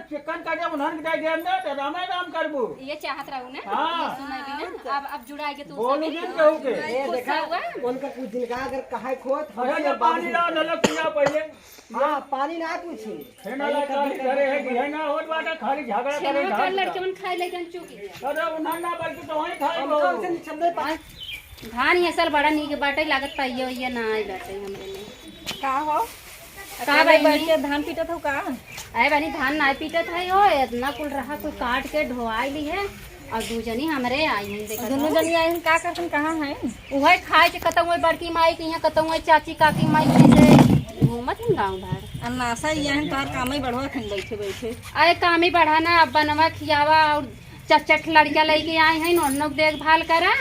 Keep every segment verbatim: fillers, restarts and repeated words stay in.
चिकन का जब उन्हन के दे देब ना, तो रामे राम करबू। ये चाहत रहू ना? हाँ। ये सुनाई भी ना? अब, अब जुड़ाई के तू बोलू सभी। जिन केहू के। ये खुश देखा, हुआ। उनका कुछ दिन का अगर कहे खोत, अरे, हमसे जब पानी बात लाओ, नलक पिया पहिले। हाँ, पानी ना पूछी। है ना, पहिले लड़का कभी भी घरे है, कभी है ना, होत बाटा, खाली झगड़ा छेना करे, कर झाड़ लड़के का। मन खाए लेकिन चुकी। अरे, उन्हन ना, बल्कि तो वहीं खाए हमका वो। उनसे निचल्ले पा- धान ये साल बड़ा नीक बाटे, लागत पाइये ओइये ना आए बाटे हमरे में। का हो? का अकेले बहिनी? बैठ के धान पीटत हो का? अरे बहिनी, धान ना पीटत है हो, इतना कुल रहा, कुल काट के ढोआई ली है और दू जनी हमरे आई हैं, देखत दोनों हो। जनी आई हैं, का करतन, कहाँ हैं? उहे खाए के कतौ, वही बड़की माई के यहाँ कतौ, वही चाची काकी माई के से घूमत हैं गाँव भर। अन्नासा ये हैं, तोहर काम ही बढ़वा थन बैठे बैठे। अरे काम ही बढ़ा ना, अब बनवा खियावा और चट चट लड़का लइके आए हैं, नोन नोक देखभाल करा,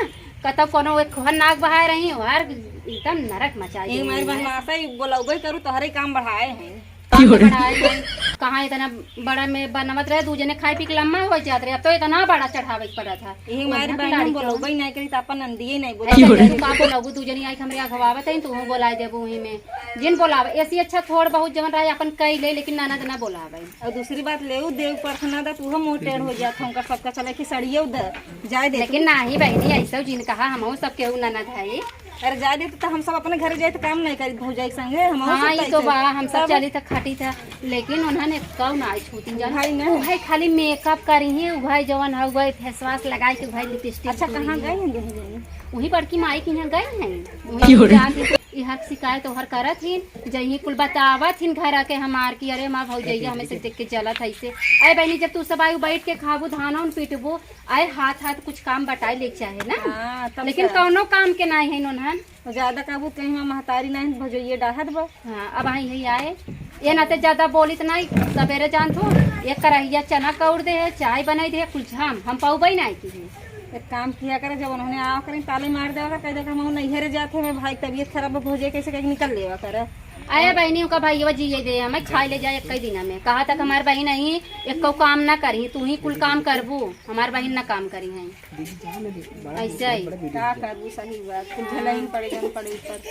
कतौ कोनो एक घर नाक बहाए रही, हर एकदम नरक मचाई ए, देई हमारे है। बहनासा ही बोलौबे करू, तोहरे काम बढ़ाए हैं। काम तो बढ़ाए हैं, कहाँ इतना बड़ा में बनवत रहे, दू जने खाए पी के लम्बा हो जात रहे, अब तो इतना बड़ा चढ़ावे के पड़ा था। यही हमारे वहाँ बहन खिलाड़ी हम क्यों? बोलौबे नहीं करी, तो अपन नंदिये नहीं बोला। अरे, तू का बोलौबू, दू जने आई के हमरे अगवावत हैं, तू बोलाए देबू वहीं में। जिन बोलावे, ऐसी अच्छा थोड़ बहुत जवन रहे अपन कई ले, लेकिन ननद ना बोलावे। और दूसरी बात, लेऊ देव प्रार्थना दा, तू हम मुंह टेढ़ हो जात, हमका सबका चले कि सड़ियो द, जाए दे लेकिन तू। नाही बहिनी, ऐसा जिन कहा, हमहू सब केहू ननद है। अरे जाए दे तो, तो हम सब अपने घरे जाए तो काम नहीं करी भौजाई के संगे, हम हाँ, सब ये तो बा, हम सब तब चली था खाटी था, लेकिन उन्होंने कौ ना आई छूती जान। भाई ना। वो भाई खाली मेकअप करी है, वो भाई जवन है, वो फेस वाश लगाए के भाई लिपस्टिक अच्छा, कहाँ गई हैं दोनों जनी? वही बड़की माई के यहाँ गई हैं, वही जान दी। ई हर शिकायत ओहर करत हिन, जइहीं कुल बतावत हिन घर आके हमार कि अरे हमार भौजैया हमें से देख के जलत है इसे। अरे बहिनी, जब तू सब आयु बैठ के खाबू, धान उन पीटबू, अरे हाथ हाथ कुछ काम बटाई ले चाहे ना। हाँ, तब लेकिन का? कौनो काम के नाई है नोनहन। ज्यादा कहबू कहीं हमार महतारी नाई, भौजैया डाहत बा। हाँ, अब आई है आए, ये नाते ज्यादा बोलित नाई। सवेरे जान थू, एक करहिया चना कौड़ दे है, चाय बनाई दे है, कुल झाम हम पौबई नाई की है। एक काम किया करे, जब उन्होंने आवा करें, ताले मार देवा करे, कह दे कि हम नैहरे जाते हैं, भाई तबीयत खराब है, भौजे कैसे कहीं निकल लेवा करे। आया बहिनी, ओका भाई, वो जिए दे, हमें खाए ले जाए एक ही दिन में। कहा तक हमार बहिन नहीं, एको काम ना करी, तू ही कुल काम करबू, हमार बहिन ना काम करी हैं। ऐसे ही। का करबू, सही बात, कुछ झेलही पड़े, जन पड़े ऊपर।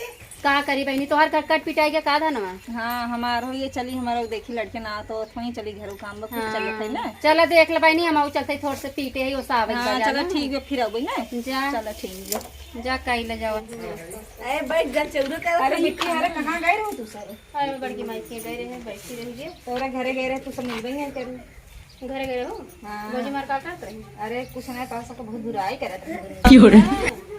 का करी बहिनी, तोहर कट कट पिटाई के का धनवा? हाँ, हमार हो ये चली, हमारा वो देखी लड़के ना तो वहीं चली घरों काम बा, कुछ हाँ। चलत है ना। चला देख ले बहिनी, हम आऊ चलते थोड़ से पीटे है, वो सावे हाँ, बजा चला ना। ठीक है, फिर आवे ना। जा। चला ठीक है। जा कई ले जाओ। अरे बैठ जा, चौरो का अरे रखा बिट्टी, अरे कहाँ गए रहो तू सर? अरे बड़की माई के गए रहे, बैठी रही है। तोरा घरे गए रहे, तू सब मिलबे नहीं करू। घरे गए हो? हाँ। भौजी मार का करत रही? अरे कुछ ना, तोहर सबके बहुत बुराई करत रही। क्यों रे?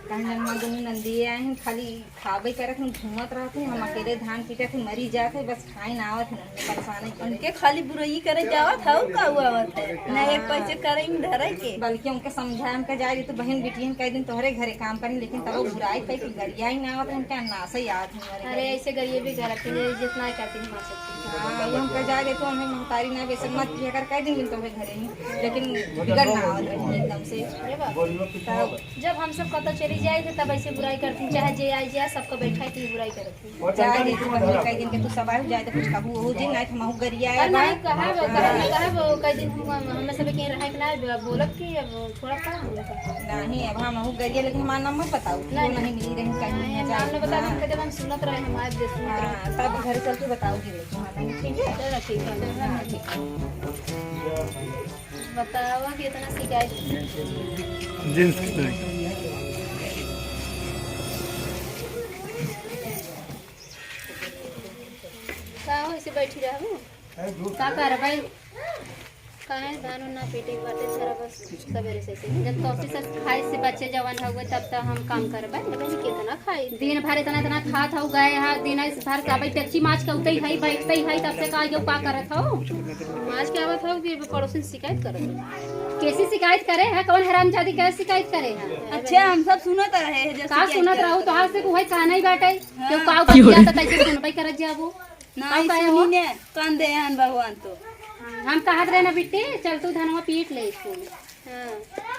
कहीं जन माँ दोनों नंदिये आए हैं, खाली खाबे करत हैं, घूमत रहत हैं, हम अकेले धान पीटत हैं, मरी जात है, बस खाए ना आवत हैं, परेशान है। उनके खाली बुराई करे जावत है, का हुआ आवत है? ना एक पैसे करे इन धरे के। बल्कि उनके समझाए, हमके जाए दे तो बहन बिटियन कई दिन तोहरे घरे काम करी, लेकिन तब वो बुराई कई के गरिया ही ना आवत है, उनके अन्नासा ही आवत है। अरे, ऐसे गरिए भी गलत है, जितना करती है, मार सकती है। हाँ, ये हमका जाए दे तो हमें महतारी ना वैसे मत किया कर, कह दिन तो हमें घरे ही, लेकिन बिगड़ ना आवत रही एकदम से। अरे बाप। तब जब हम सब कतौ चली जाए थे, तब ऐसे बुराई करती, चाहे जे आई जाए, सबको बैठा के बुराई करती। जाए दे तो बहिनी, कह दिन के तू सब आए, जाए दे कुछ कहू, ओहू दिन आए, हमहू गरिया अरे आए नहीं, बा। कहा वो, कहा नहीं, कहा वो, कह दिन हम, हमें सब के रहे के ना, बोलब कि अब थोड़ा का हम लोग का? नहीं, अब हम हूँ गरिया, लेकिन हमारा नाम मत बताओ कि वो नहीं। नहीं मिली रही, कहीं नहीं, नहीं नाम जाए। न बताओ, हाँ। हम कहते हम सुनत रहे, हमारे देश सुनत रहे। हाँ, तब घर चल के बताओगी रे, तुम्हारा नहीं, ठीक है? चलो, ठीक है। हाँ, ठीक है। बताओ कि इतना शिकायत। जींस की तरह। का हो, ऐसे बैठी रहबू? का करबै? काहे धान उन ना पीटे के बाटे, जरा बस सवेरे से, से। जब तोसे से खाए से बच्चे जवान हो गए, तब तो हम काम करबै। अरे बहन, कितना खाई? दिन भर इतना, इतना खात हो गए हा, दिन भर सब डेगची माज के उतई है, बैठतई है, तब से का यो का करत हो? माज के आवत हो कि पड़ोसिन शिकायत करत हो? कैसी शिकायत करे है? कौन हरामजादी कैसे शिकायत करे है? अच्छा, हम सब सुनत रहे हैं, जैसे का सुनत रहो? तो हाथ से कोई कान ही बाटे, हाँ। क्यों का बतिया तो कैसे सुनबै करत जाबो? नहीं, का कहे हो? सुनी ने, कान दे हन भगवान तो। हम कहत रहे ना बिट्टी, चल तू धनवा पीट ले इसको। हाँ।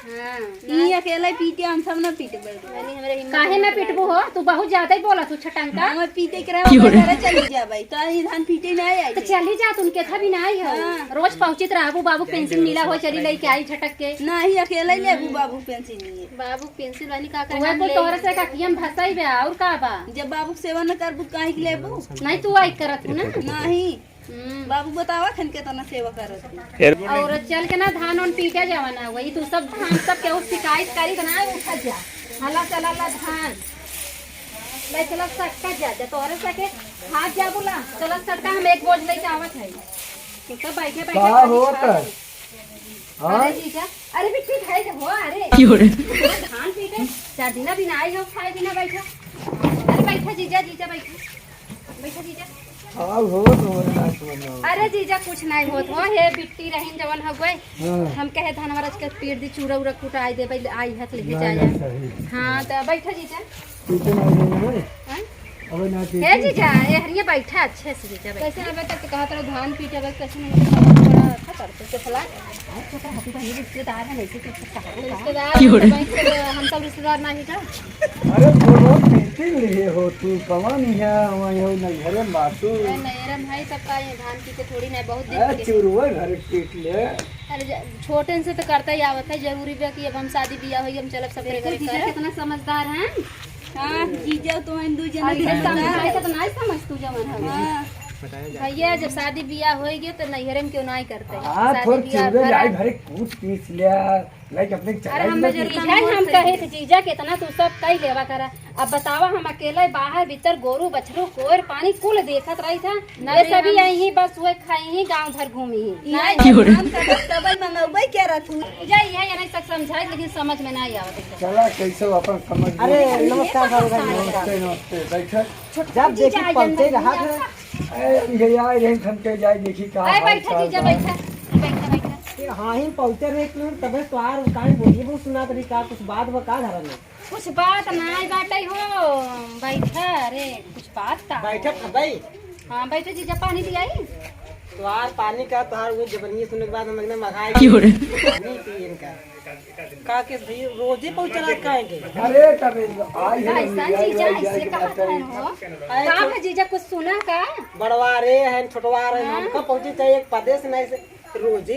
हाँ। ई अकेला पीटे, हम सब ना पीटे बैठ। काहे ना पीटबू हो? तू बहुत ज्यादा ही बोला तू छटंका। हम पीटे के रहे, हम घरे चली जा भाई। तो ई धान पीटे ना आई। तो चली जा, तुनके था भी ना आई हो। हाँ। रोज पहुँचित रहबू, बाबू पेंसिल मिला हो, चली लेके आई झटक के। नहीं, अकेला ही लेबू बाबू पेंसिल लिए। बाबू पेंसिल वाली का वह करना कुल ले? तोहरे से का कियम भसाई बे, और का बा? जब बाबू के सेवा न करबू, काहे के लेबू? नहीं, तू आई करत हूँ ना। नहीं। हम्म। बाबू बतावा खन के तना सेवा करत है। फिर और चल के ना धान उन पीटे जावा ना, वही तू सब धान सब केहू शिकायत करी तो ना उठत जा। हला चला ला धान, ले चला सटका जा, जा तोहरे सके हाथ जा बोला, चला सटका हम एक बोझ लेके आवत है। तो सब बैठे बैठे का खाली होत खात है? है। हाँ? अरे जीजा, अरे बिट्टी खाए के हो, अरे। क्यों रे? धान पीटे, चार दिना बिना आई हो, खाए बिना बैठा। अरे बैठा जीजा, जीजा बैठा। बैठा जीजा। हाँ, हो तो हो रहा है, समझ में। अरे जीजा, कुछ नहीं होत हो, हे बिट्टी रहीन जवन हो गए। हाँ। हम कहे धान हमारा आज के पीट दी, चूरा उरा कुटाई दे, पहले आई है तो लेके नहीं, जाए। नहीं, सही। हाँ, तो बैठा जीजा। पीछे नहीं देंगे, नहीं। हाँ? अबे ना हे पीछे। जीजा, ये हरिया बैठा अच्छे से जीजा, बैठा। कैसे अबे तक तो कहा था धान पीटे, बस कैसे नहीं पीटे, बड़ा अच्छा करते से फला। आज तो हटी बहनी रिश्तेदार है, नहीं तो कुछ कहा तो रिश्तेदार क्यों रे? हम तो, हम सब रिश्तेदार नहीं था। अरे बोलो, पीटी लिए हो तू, कौन है? वही हो, नहीं घरे मातू। अरे नहीं रे भाई, तब का ये धान पीटे थोड़ी ना, बहुत दिन अरे के। चुरुआ घरे पीट ले। अरे ज-, छोटन से तो करता ही आवत है, जरूरी बा कि अब हम शादी बियाह होई, हम चलब सबके देखो घरे जीजा करे। कितना समझदार हैं। हाँ, जीजा तो हम दू जने अरे समझदार समझ, है। ऐसा तो नहीं समझ तू जवन है। हाँ। भैया, जब शादी बियाह होई गए तो नैहरे में क्यों नहीं करते? हाँ, शादी थोड़ बियाह चुरुआ करा। जाए घरे कूट पीस लिया, लाइक अपने अरे चढ़ाई हम में जरूर जीजा, हम कहे थे जीजा कितना तू सब कई लेवा करा। अब बतावा, हम अकेले बाहर भीतर गोरू बछरू कोयर पानी कुल देखत रही था। नहीं, ये सभी हम यही बस हुए खाई ही, गांव भर घूमी ही। नहीं, क्यों रे? हम कबई मंगौबई क्या रहत हूँ? जीजा, ये है, ये नहीं सब समझाई, लेकिन समझ में नहीं आवत है। चला, कैसे अपन समझ अरे, गए। नमस्कार, बाबू भाई, नमस्कार। नमस्ते, नमस्ते, बैठे। छोटका जब जीजा देखी आ पलटे जाइए, रहा था। ए, ये आए रहे, हम के जाए, देखी का अरे, हाल बैठा चाल जीजा, बा। बैठा, बैठा, बैठा। ये हाँ ही पहुँचे रहे, तबे तो आर काहे बोलिए, वो सुना तरी का, कुछ बात बा का धरम में? कुछ बात नाई बाटे हो, बैठा रे, कुछ बात ता। बैठे खबई। हाँ, बैठे जीजा, पानी लियाई? तोहार पानी का, तोहार वो जबरनिया सुने के बाद हम एकदम मखाई क्यों रे? पानी पी इनका। का के भई रोजे पहुँचला काहे के? अरे तबे आई है, कैसा जीजा, ऐसे कहा था हो? अरे काम तो है जीजा, कुछ सुना का? बड़वा रे हैं, छोटवा रे हैं, हाँ? हमका पहुँचे चाहिए एक परदेस नहीं से रोजे।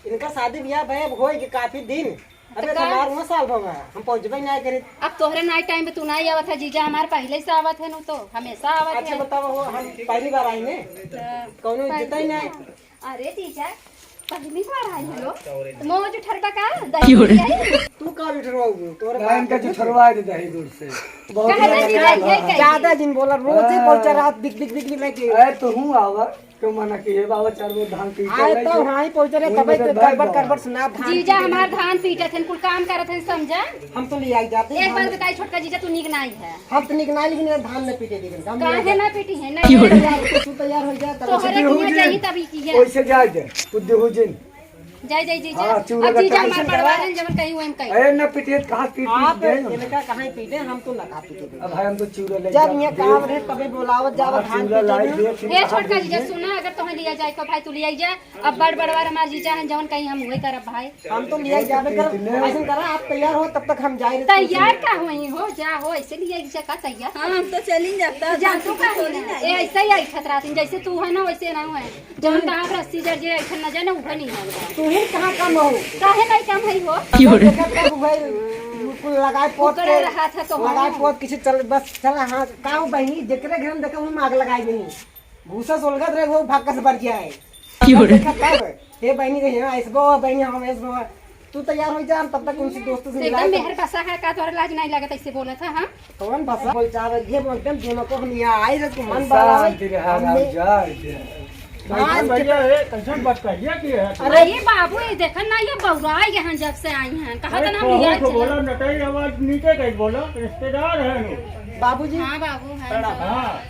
इनका शादी बियाह भय होई के काफी दिन। अबे तो का? हमार उहाँ साल भवा, हम पहुँचबे ना करी। अब तोहरे नाई टाइम पे तू नाई आवत है जीजा, हमार पहले से आवत है नु तो, हमेशा आवत अच्छा है। बताओ, वो हम पहली बार आई ने, तो कौनो इज्जत ही पहली नहीं। बार। अरे जीजा, पहली बार आई हो, तो मोह जो ठरबा का, दही क्यों रे? ले आई? तू का भी ठरवाऊ, तोरे ना, बाप इनका के जो पूछ। ठरवा दे दही दूध से। बहुत कहे ज्यादा दही ले आई, ये कही। ज्यादा जिन बोला, रोज ही हाँ। पहुँचा रात बिक, बिक, बिक, बिक लेके। अरे तो हूँ आवा। क्यों मना किए बाबा, चार गो धान पीटे आए लेके तो हाँ ही पहुँचे रहे, उनमें तबे से तो भाई गड़बड़, बाबा। गड़बड़ सुना धान जीजा, पीटे। हमार धान पीटत हन, कुल काम करत हन, समझा? हम तो ले आई जाते हैं, एक बार धान। बताई छोटका जीजा, तू नीक नाई है। हम तो नीक नाई, लेकिन ये धान न पीटे देबे, हम ले काहे जाते। ना पीटी है, ना क्यों रे? पीटे। तू तैयार हो जा, तब तोहरे से किहाँ जाई तब ई किया। ओइसे जाए दे, तू देहु जिन। जय जय जीजा। हाँ, चूड़ा अब का जीजा tension हमार करा। बड़वारन जवन कहीं वही कहीं। अरे ना पीटिए, कहाँ पीट आप पीट दे? इनका कहाँ पीटे, हम तो ना कहाँ पीटे। अब भाई हमको चूड़ा ले जब जा, यहाँ दे। काम रहे तबे बोलावत जाओ, हाँ, धान चूड़ा पीटे लाई ना। दे, फिर ये कहाँ छोटका पीट जीजा दे? सुना, अगर तोहे लिया जाए को भाई तू लिया जा। अब बड़ बड़वार हमार जीजा हैं, जवन कहीं हम वही करब भाई। हम तो लिया जाबे करब। पीट ले। ऐसन करा, आप तैयार हो तब तक हम जाए रहे। तैयार का होई हो, जा हो, ऐसे लिया जीजा का तैयार। हाँ, हम तो चली जाता, जा तू का थोड़ी ना। ए, ऐसे ही आई खतरा, जैसे तू है ना वैसे ना है। जौन कहाँ पर अस्सी हजार जे ऐठन न जाए ना, उहे नहीं है। तू ही कहाँ कम हो? काहे नहीं कम है हो? क्यों रे? देखा तब भाई, कुल लगाए पोत ओकरे के, रहा था तो लगाए हाँ। पोत किसी चल, बस चला, हाँ, का हो बहिनी, जेकरे घर में देखा, वही में आग लगाई बहिनी। भूसा सोलगत रहे, वो भाग से बढ़ गया है। क्यों रे? देखा तब, हे बहिनी, हे ना, ऐसबो, बहिनी, हम ऐसबो। तू तैयार हो जा, हम तब तक उनसे दोस्तों से एकदम मिलाए तो मेहर बसा है का, तोहरा लाज नहीं लगत ऐसे बोलत है, हाँ? कौन भाषा बोल चाहे, ये बोलते हैं, दोनों को हम यहाँ आए रहे, तो मन बहलावे। शांति रहा, हमने राम जाए दे। आज कैसन भैया है, कैसन बात कहिए कि है? अरे ये बाबू, ये देखन ना, ये बौरा यहाँ जब से आई हैं, कहा अरे था ना हम कहूँ लिया तो चला। बोला, नटाई आवाज नीचे कहीं बोला, रिश्तेदार है वो। बाबूजी। हाँ बाबू है। हाँ।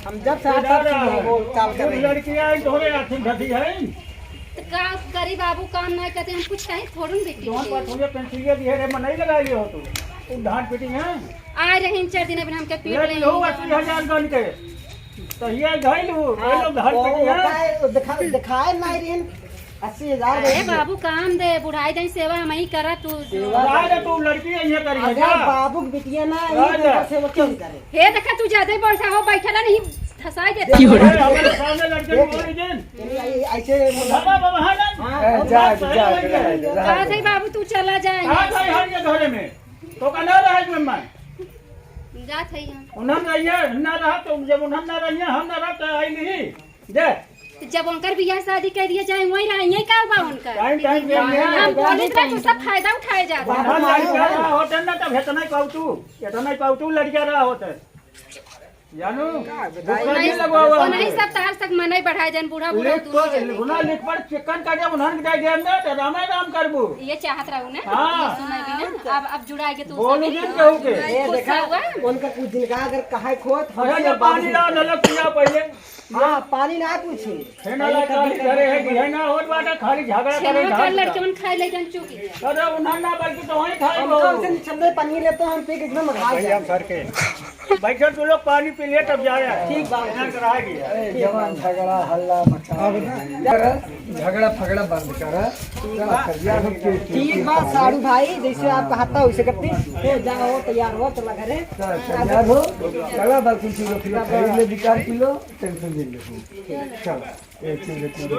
हम जब से आता रिश्तेदार है। वो चाल कर रहे हैं। लड़कियाँ हैं, तोहरे आँखें धधी हैं। तो का करी बाबू, काम नहीं करते, हम कुछ कहीं थोड़न बेटी जौन के। पर थोड़े पेंसिलिया दिए रे, मन नहीं लगा लियो तू। तू धान पीटी है। आ रहे हैं चार दिन, अभी हमके पीट ले रहे लो हैं। अस्सी हजार गन के। तो ये घायल हो, हाँ, ये लोग धान वो पीटी है। होता है, वो दिखा, दिखाए ना रहे हैं। अस्सी हजार अरे गन के। बाबू, काम दे, बुढ़ाई दे, सेवा हम ही करा, तू। सेवा राय रे, तू लड़की है, ये करिए अरे जा। बाबू की बिटिया ना, ये राय रे। घर से वो क्यों करे? हे देखा, तू ज्यादा ही बोलता हो, बैठा ना, नहीं धसाई देता। देख, अरे, हमारे सामने लड़के देख, बोल रहे हैं। ये, ये, ऐसे बाबा, बाबा, हाँ ना। हाँ, ए, जा, जा, जा, जा, जा। कहा थे बाबू, तू चला जाए। कहा था यहाँ के घरे में? तो का ना रहा है मेहमान? जात है यहाँ। उन्हन रहिए, ना रहा तो जब उन्हन ना रहिए, हम ना रहा तो आई नहीं। दे। जब उनकर बियाह शादी कर दिया जाए, वहीं रहा, यहीं का बा उनकर? टाइम, टाइम पे हम बोले तो सब फायदा उठाए जाते हैं। वहाँ लड़का रहा होते ना, तब इतना ही पावतू, इतना ही पावतू लड़का रहा होते। जानू, भूखा नहीं लगवा हुआ नहीं है। सब तार सक मनई बढ़ाए जन, बूढ़ा बूढ़ा लिख दूर पर, जने। लिखना लिख पर चिकन का जब उन्हन के दे देम ना, तो रामे राम करबू। ये चाहत रहू ना, हाँ। ये सुनाई भी ना, अब, अब जुड़ाए के तू बोलू सब जिन कहू के। ए, गुस्सा देखा, हुआ? उनका कुछ दिन का अगर कहे खोत, अरे हमसे ना, बात पानी नहीं। ला, नलक पिया पहले। हाँ, पानी ना पूछी। है ना, ला, खाली घरे है, है ना, होत बाटे, खाली झगड़ा करे, छेना खा झगड़ा। लड़के मन खाए ले जन चुकी। अरे, उन्हन ना, बल्कि तो वहीं खाए हम हो। तो उनसे निचले पानी लेते हैं, हम पी के एकदम मजा आ भैया, जाए। सर के। बैठो, तू लोग पानी पी ले, तब जाए। ठीक बा। यहाँ से रह गया। ए, जवान झगड़ा, हल्ला मचा। अब ना, झगड़ा फगड़ा बंद करा। ठीक बा, साड़ू भाई, जैसे आप कहता, वैसे करते। हो, जाओ, तैयार हो, चला घरे। चल, तैयार हो। चला, बस कुछ खरीद ले, दो चार किलो, टेंशन नहीं ले। चल, एक किलो, एक किलो।